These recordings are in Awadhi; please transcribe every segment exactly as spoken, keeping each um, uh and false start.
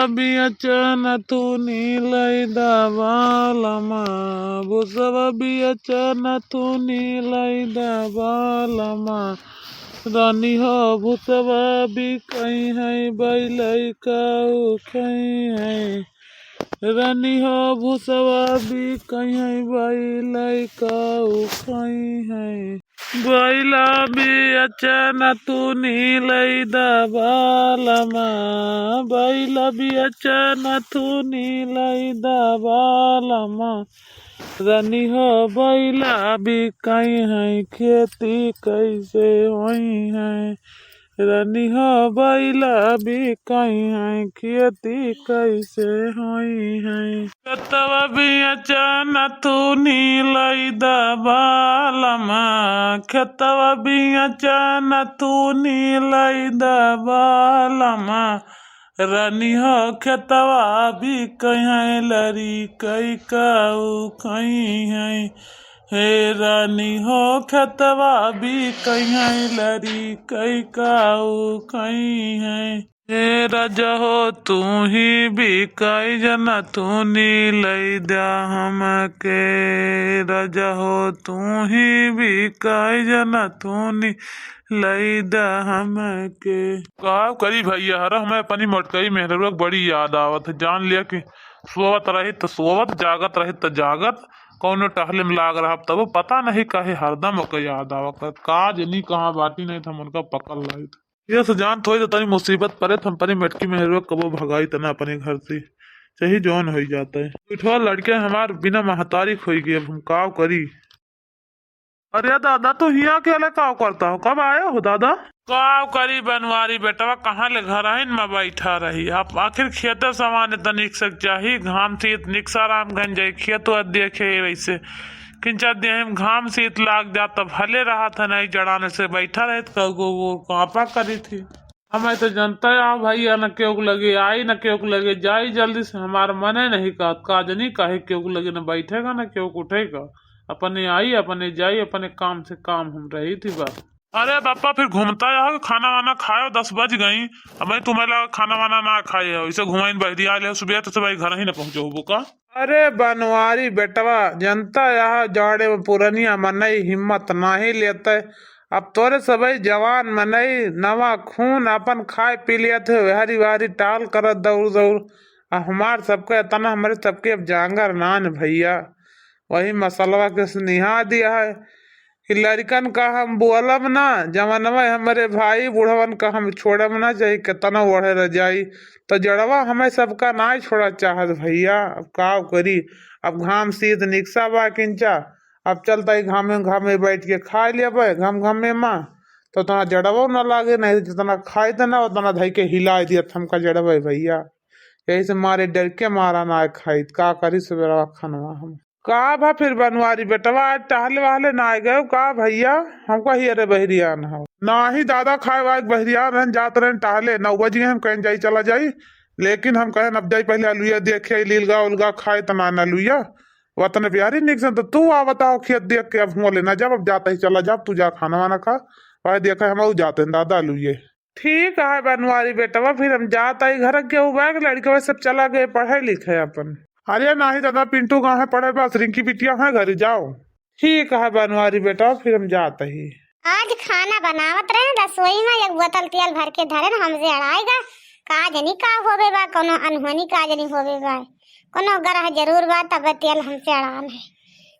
बियचन तू नी लइदा बालमा, भुसवा बियचन तू नी लइदा बालमा। रानी हो भुसवा बिकइहैं, बइलइ काउ खइहैं। रानी हो भुसवा बिकइहैं, बइलइ काउ खइहैं। बइला बियचन तू नी लइदा बालमा, बइला बियचन तू नी लइदा बालमा। रानी हो बइला बिकइहैं, खेती कइसे होइहैं। रानी हो बइला बिकइहैं, खेती कइसे होइहैं। खेतवा बियचन तू नी लइदा बालमा, खेतवा बियचन तू नी लइदा बालमा। रानी हो खेतवा बिकइहैं, लरिकइ काउ खइहैं। हे रानी हो खेतवा बिकइहैं, लरिकइ काउ खइहैं। हे राजा हो तू ही बिकाइ जन तू नी लइदा हमके, राजा हो तू ही बिकाइ जन तू नी लइदा हमके। का करी भइया, हर हमें अपनी मोटकई मेहररुआ के बड़ी याद आवत है। जान लिया कि सोवत रही त सोवत, जागत रही त जागत, कउनो टहले में लाग रहब, तब पता नहीं काहे हरदम ओके याद आवत है। का जनी कहाँ बाटी नहीं त हम उनका पकड़ लाइत। ये से जानत होई त तनी मुसीबत परे त हम अपनी मोटकी मेहररुआ कबो भगाइत ना अपने घर से, चाहे जौन होई जात है। उठवा लड़के हमार बिना महतारी खोई गई, अब हम काव करी। अरे दादा, तू हियाँ अकेले काव करता हो? कब आया हो दादा? काव करी बनवारी बेटवा, कहाँ ले घरहिन में बैठा रही। आप आखिर खेते सवाने त निकसे के चाही, घाम से निकसा रामगंज जाई, खेत वेत देखे वैसे। किंचा देह में घाम शीत लाग जात, त भले रहत है, नहीं जड़ाने से बैठा रहे, त कहो वो कांपा करी थी। हमें तो जनता है भैया, न केहू के लगे आई, न केहू के लगे जाई, जल्दी से हमार मने नहीं कहत, का जनी काहे केहू के लगे न बैठेगा, न केहू के उठेगा। अपने आई, अपने जाई, अपने काम से काम हम रही थी बस। अरे पापा, फिर घूमता यहाँ, खाना वाना खायो, दस बज गई। अब मैं तुम्हें लगा खाना वाना ना खाए हो, इसे घुमाइन बहरी आ ले, सुबह तो सुबह घर ही ना पहुँचो हो का। अरे बनवारी बेटवा, जनता यहाँ जाड़े में पुरनिया मनई हिम्मत नाही लेते। अब तोरे सबई जवान मनई नवा खून अपन खाए पी लेते हो, हरी वारी टाल करत दौड़ दौड़। आ हमार सबके इतना, हमरे सबके अब जांगर नान भैया। वही मसलवा के निहा दिया है कि लड़िकन का हम बोलब ना, जवनवा हमरे भाई बुढ़वन का हम छोड़ब ना, चाहे केतना ओढ़े रजाई, त जड़वा हमें सबका नाई छोड़ा चाहत भैया। अब काव करी, अब घाम शीत निकसा बा किंचा, अब चलता ही घामे घामे बैठ के खाए लेबे घम घमे मा, तो उतना जड़वो न लागे, नहीं जितना खाइत ना उतना धई के हिलाए दियत हमका जड़वे भैया। यही से मारे डर के मारा ना खाइत, का करी सुबेरवा खनवा हम। का भा फिर बनवारी बेटवा, आज टहले वहले ना आए गए का भैया? हमका ही अरे बहरियान हो। नाही दादा, खाए वाए के बहरियान रहन, जात रहन टहले, नौ बज गए, हम कहेन जाई चला जाई, लेकिन हम कहेन अब जाई पहले अलुइया देखे आई, लीलगा उलगा खाए त ना अलुइया, वतने प्यारी निक से। तो तू आ बताओ खेत देख के, अब हुआ लेना जब, अब जाता ही चला जब, तू जा खाना वाना खा, वह देखे हम जाते हैं दादा अलुइये। ठीक है बनवारी बेटवा, फिर हम जात आई घर के, उ बैग लड़के सब चला गए पढ़े लिखे अपन। अरे नाही दादा, पिंटू कहाँ है पढ़े, बस रिंकी बिटिया है घर, जाओ। ठीक है बनवारी बेटवा, फिर हम जात ही। आज खाना बनावत रहे रसोई में, एक बोतल तेल भर के धरे न हमसे अड़ाएगा। का जनी का होबे बा, कोनो अनहोनी का जनी होबे बा, कोनो ग्रह जरूर बा, तब तेल हमसे अड़ान है,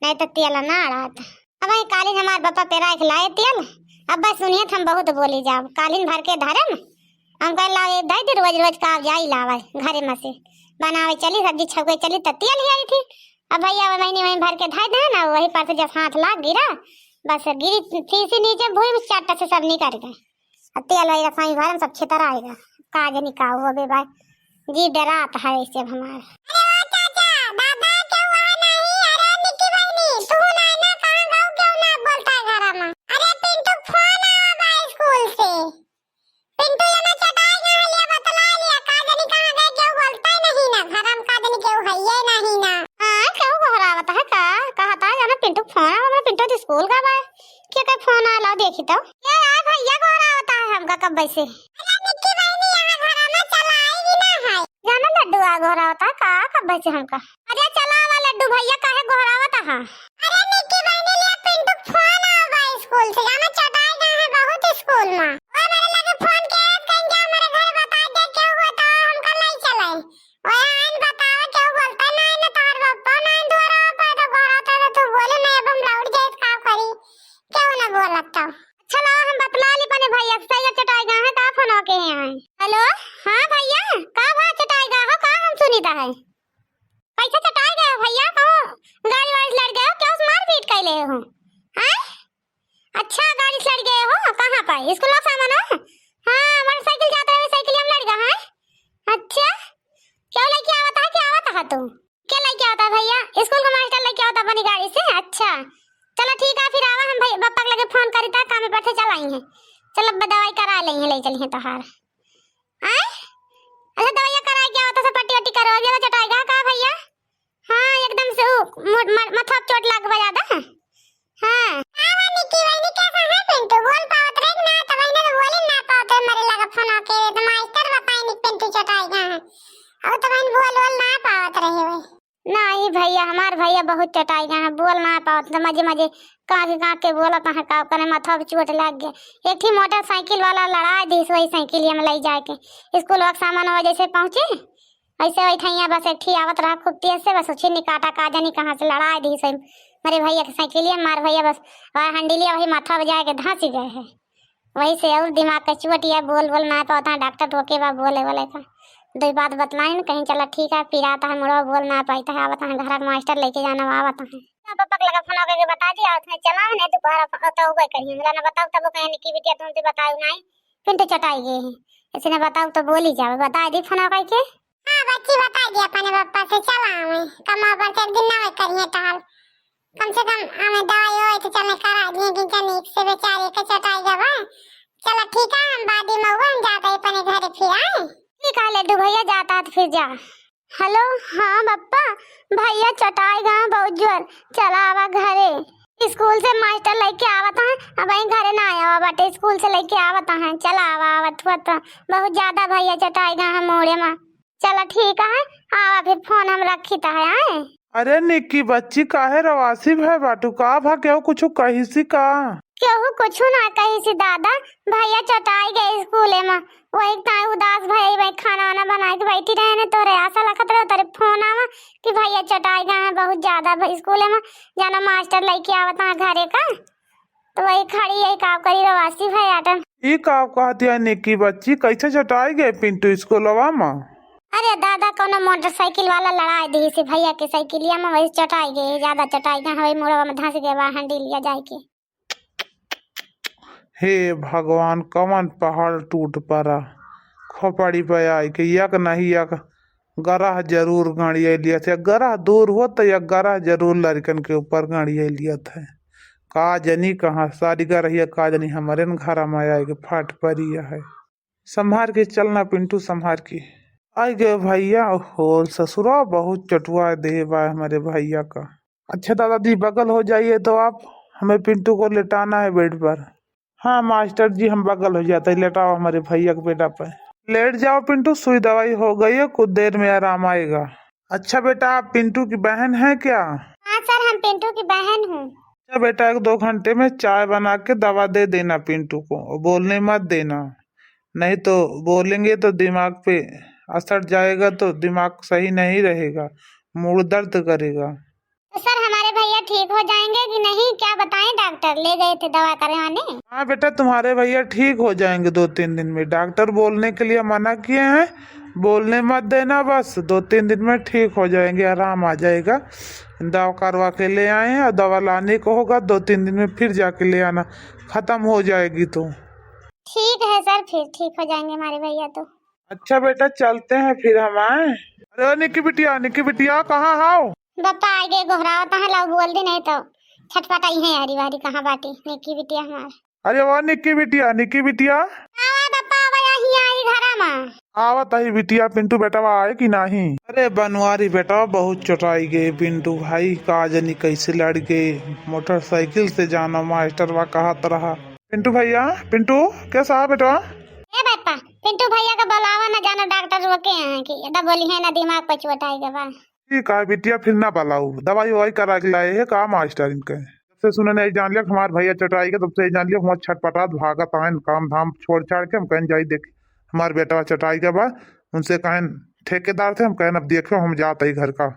नहीं तो तेल ना अड़ात। अब वही कालिन हमार बापा पेरा के लाए तेल, अब बस सुनिए हम बहुत बोली जाब। कालिन भर के धरम, हम कहे ला ये दे दे, रोज रोज का जाई लावे घरे में से बनावे चली सब्जी छौके चली त तेल ही आई थी। अब भैया वो महीने वहीं भर के धर दे ना, वही पर से जब हाथ लाग गिरा, बस गिरी फीसी नीचे भूमि में चाटा से सब निकल गए। अब तेल वही रसोई भरम सब छितर आएगा, का जनी का होबे बा। जी डरात है इससे अब हमार। अरे ओ चाचा, दादा क्यों वहाँ नहीं? अरे निक्की बहनी, तू ना ना कहाँ गऊ, क्यों ना बोलता है घर में? अरे पिंटू फोन आवा बा स्कूल से। पिंटू ये ना चटाई कहाँ लिया, बतला लिया, का जनी कहाँ गए, क्यों बोलता ही नहीं ना, घर में का जनी क्यों है ये नहीं ना। हाँ, क्यों घबरावत है का? कहता है जाना पिंटू फोन आवा, पिंटू तो स्कूल का बा। क्या का फोन आ, लाओ देखी तो। ये यार भैया घबरावत है हमका कब से। अरे निक्की बहनी, यहाँ घर में चला आएगी ना है। जाना गोहरावता का, कब बचे हमका? अरे चला आवा लड्डू भैया, काहे गोहरावत हा? अरे निक्की बहनी, लिया पिंटू फोन आवा स्कूल से, जाना चटाई गए हैं बहुत स्कूल में। ओए मेरे लगे फोन के, कहीं जा मेरे घर बता दे, क्यों हुआ तो हमका ले चले। ओए आइन बतावे, क्यों बोलता नहीं ना, तोहर बापा नहीं दुआरा पे तो गोहरावता तो तू बोले नहीं, अब हम लौट जाए तो का करी, क्यों ना बोलत तो। अच्छा लावा हम बतला ली अपने भैया से, सही चटाई गए हैं, का फोन के हैं? हेलो, हाँ भैया, का भा चटाई गए हो, का हम सुनीता है? कैसे चटाई गए हो भैया? कहो गाड़ी वाड़ी से लड़ गए हो, क्यों से मारपीट कैले हो? हैं? अच्छा, गाड़ी से लड़ गए हो, कहाँ पर? स्कूल का सामान हो? हाँ, मोटरसाइकिल जाता है, साइकिल हम लड़ गए हैं। अच्छा, क्यों लेके आवता है, क्या आवता है तू? क्या लेके आवता है भैया? स्कूल का मास्टर लेके आवता अपनी गाड़ी से। अच्छा, चलो ठीक है, फिर आवा, हम भाई पापा के लगे फोन करी था, काम पर से चल आई हैं। चलो अब दवाई करा लेंगे, ले चलिए तोहार। आए? अच्छा, दवाइयाँ कराए क्या होता है, पट्टी वट्टी करवा दिया तो चटाई गया का भैया? हाँ, एकदम से उ, मोट-, म-, माथा पे चोट लाग बा ज्यादा। हाँ। का बा निक्की बहनी, कैसा है पिंटू? बोल पावत रहे कि ना, तब इन्हें तो बोले ना पावत रहे, मरे लगा फोन आके, तो मास्टर बताए निक पिंटू चटाई गया है। और तब इन बोल, बोल ना पावत रहे हुए। नहीं भैया, हमार भैया बहुत चटाई गए हैं, बोल ना पावत, तो मजे मजे काँख काँख के बोलत हैं, का करे, माथा पे चोट लाग गया। एक ठी मोटरसाइकिल वाला लड़ाई दिस, वही साइकिल में ले जाके स्कूल का सामान वजह से पहुँचे, ऐसे वही ठैया बस एक ठी आवत रहा खूब तेज से, बस उछी निकाटा का जानी कहाँ से लड़ाई दिस, वही मेरे भैया के साइकिलिया मार भैया बस वह हंडिलिया वही माथा पे जाके धंस गए है। वही से और दिमाग का चोट या बोल बोल ना पाता है, डॉक्टर रोके बा बोले बोले का। दो बात बतलाइन, कहीं चला ठीक है, पिराता है मुड़वा, बोल ना पाता है, आवत है घर का मास्टर लेके जाना आवत है। पापा के लगा फोन करके बता दिया, उसने चला नहीं दोबारा तो उबे करिए, मेरा ना बताओ तब कहीं निक्की बिटिया तुम तो बताओ नहीं, पिंटू चटाई गए हैं, ऐसे ना बताओ तो बोली जावे, बता दी फोन करके। हाँ बच्ची, बता दिया अपने पापा से, चला आवे, कमा पर से एक दिन ना करिए टहल, कम से कम हमें दवाई होए तो चले करा दिए कि चले एक से बेचारे के चटाई जावा। चलो ठीक है, हम बाद में आऊँ, हम जाते हैं अपने घरे फिर आए। ठीक है लड्डू भैया, जाता है तो फिर जा। हेलो, हाँ पप्पा, भैया चटाई गए बहुत जोर, चला आवा घरे। स्कूल से मास्टर लेके आवत हैं, अब वहीं घरे ना आया बाटे, स्कूल से लेके आवत हैं, चला आवा, आवत हुआ तो बहुत ज्यादा भैया चटाई गए हैं मूड़े में। चला ठीक है, आवा फिर फोन हम रखी त है, आए। अरे निक्की बच्ची, काहे रवासी भय बाटू? का भा, केहू कुछु कहिसी का? केहू कुछु ना कहिसी दादा, भैया चटाई गए स्कूले में, वही ताई उदास भई, वही खाना वाना बनाए के बैठी रहे ने, तोरे आशा लखत रहे, तोरे फोन आवा कि भैया चटाई गए हैं बहुत ज्यादा भ-, स्कूले में, जाना मास्टर लेके आवत हैं घरे का। तो वही खड़ी है, का करी, रवासी भय आटन। ई का कहत है निक्की बच्ची, कैसे चटाई गए पिंटू स्कूलवा में? अरे दादा, कोनो मोटरसाइकिल वाला लड़ाई दी से भैया के साइकिलिया में, वही चटाई गए, ज्यादा चटाई गए, वही मुड़वा में धंस गए बा हंडिलिया जाए के। हे भगवान, कवन पहाड़ टूट पड़ा खोपड़ी पे आए के, यक नहीं यक गरह जरूर गड़ियलियत है, गरह दूर होत त यक गरह जरूर लड़कन के ऊपर गड़ियलियत है। का जनी कहाँ सारी गरहिया, का जनी हमरे न घरा में आए के फाट परी है। संभार के चलना पिंटू, संभार के। आई गए भैया, होल ससुरा बहुत चटुआ देह बा हमारे भैया का। अच्छा दादाजी, बगल हो जाइए तो आप, हमें पिंटू को लेटाना है बेड पर। हाँ मास्टर जी, हम बगल हो जाता है, लेटाओ हमारे भैया के बेडा पे। लेट जाओ पिंटू, सुई दवाई हो गई है, कुछ देर में आराम आएगा। अच्छा बेटा, आप पिंटू की बहन हैं क्या? हाँ सर, हम पिंटू की बहन हूँ। अच्छा बेटा, एक दो घंटे में चाय बना के दवा दे देना पिंटू को, और बोलने मत देना, नहीं तो बोलेंगे तो दिमाग पे असर जाएगा, तो दिमाग सही नहीं रहेगा, मूड दर्द करेगा। तो सर, हमारे भैया ठीक हो जाएंगे कि नहीं, क्या बताएं, डॉक्टर ले गए थे दवा करवाने। हाँ बेटा, तुम्हारे भैया ठीक हो जाएंगे दो तीन दिन में, डॉक्टर बोलने के लिए मना किए हैं, बोलने मत देना, बस दो तीन दिन में ठीक हो जाएंगे, आराम आ जाएगा। दवा करवा के ले आए हैं और दवा लाने को होगा, दो तीन दिन में फिर जाके ले आना, खत्म हो जाएगी तो। ठीक है सर, फिर ठीक हो जाएंगे हमारे भैया तो। अच्छा बेटा, चलते हैं फिर हम, आए। अरे निक्की बिटिया, निक्की बिटिया, कहाँ हाव? बापा आगे गोहरावत है, लाओ बोल दे, नहीं तो छटपटाई है यारी वारी, कहाँ बाटी निक्की बिटिया हमार। अरे वाह निक्की बिटिया, निक्की बिटिया। आवा बापा, आवा, यहीं आई घरा में। आवत ही बिटिया, पिंटू बेटवा आए कि नहीं? अरे बनवारी बेटवा, बहुत चटाई गए पिंटू भाई, का जनी कैसे लड़ गए, मोटरसाइकिल से जाना मास्टरवा कहत रहा। पिंटू भैया, पिंटू, कैसा है बेटवा? ए बापा, पिंटू भैया का बुलावा ना, जाना डॉक्टर वो के हैं कि एदा बोली है ना, दिमाग पे चोट आई गवा। ठीक है बिटिया, फिर ना बुलाऊ, दवाई ववाई करा के लाए है का मास्टर इनके। जब से सुने नहीं जान लिया कि हमार भैया चटाई के, तब से ही जान लिया हमार छटपटात भागत आयन काम धाम छोड़ छाड़ के। हम कहेन जाई देख हमार बेटवा चटाई के बा, उनसे कहेन ठेकेदार से हम कहेन अब देखो हम जात ही घर का।